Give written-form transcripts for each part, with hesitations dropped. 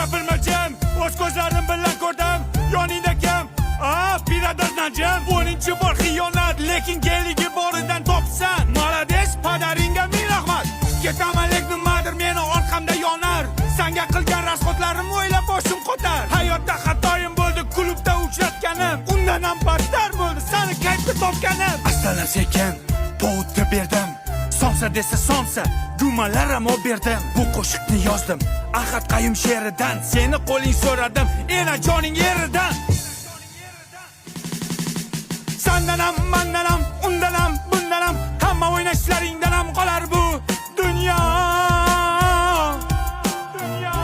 Gapirma jim, o'z ko'zlarim bilan ko'rdim. Yoningda kim? A, Pirador Najim. 10-bor xiyonat, lekin geligi boridan topsan. Молодец, padaringga ming rahmat. Ketaman, lekin nimadir meni orqamda yonar. Sanga qilgan расход larim o'ylab boshim qotar. Hayotda xatoyim bo'ldi, klubda uchratganim. Undan ham battar bo'ldi sani kayfda topganim. Astalar sekin повод ni berdim. Somsa desa somsa, gumalar ham olib berdim. Bu qo'shiqni yozdim Ahad Qayum she'ridan. Seni qo'ling so'radim, enajoning yeridan. Sandan ham, mandan ham, undan ham, bundan ham, hamma o'ynashlaringdan ham qolar bu dunyo. Dunyo.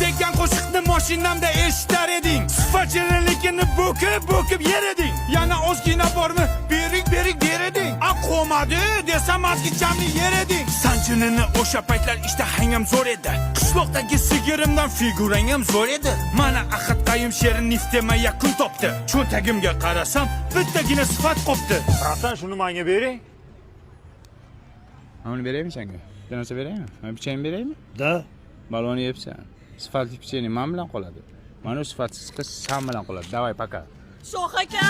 Degan qo'shiqni mashinamda eshitar eding. Sifat shirinligini bo'kib bo'kib yer eding. Yana ozgina bormi, bering, bering der eding. A, qo'madi desam, ozgichamni yer eding. Sanjinini o'sha paytlar ishtahang ham zo'r edi. Qishloqdagi sigirimdan figurang ham zo'r edi. Mana Ahad Qayum she'ri niftema yakun topdi. Cho'ntagimga qarasam, bittagina sifat qopti. Братан, shuni menga bering. Mana buni beraymi senga? Bitta narsa beraymi? Mana pechenye beraymi? Да. Baloni yebsan. Sifatli pechenye man bilan qoladi. Mana u sifatsiz qiz san bilan qoladi. Давай, пока. Shoh aka.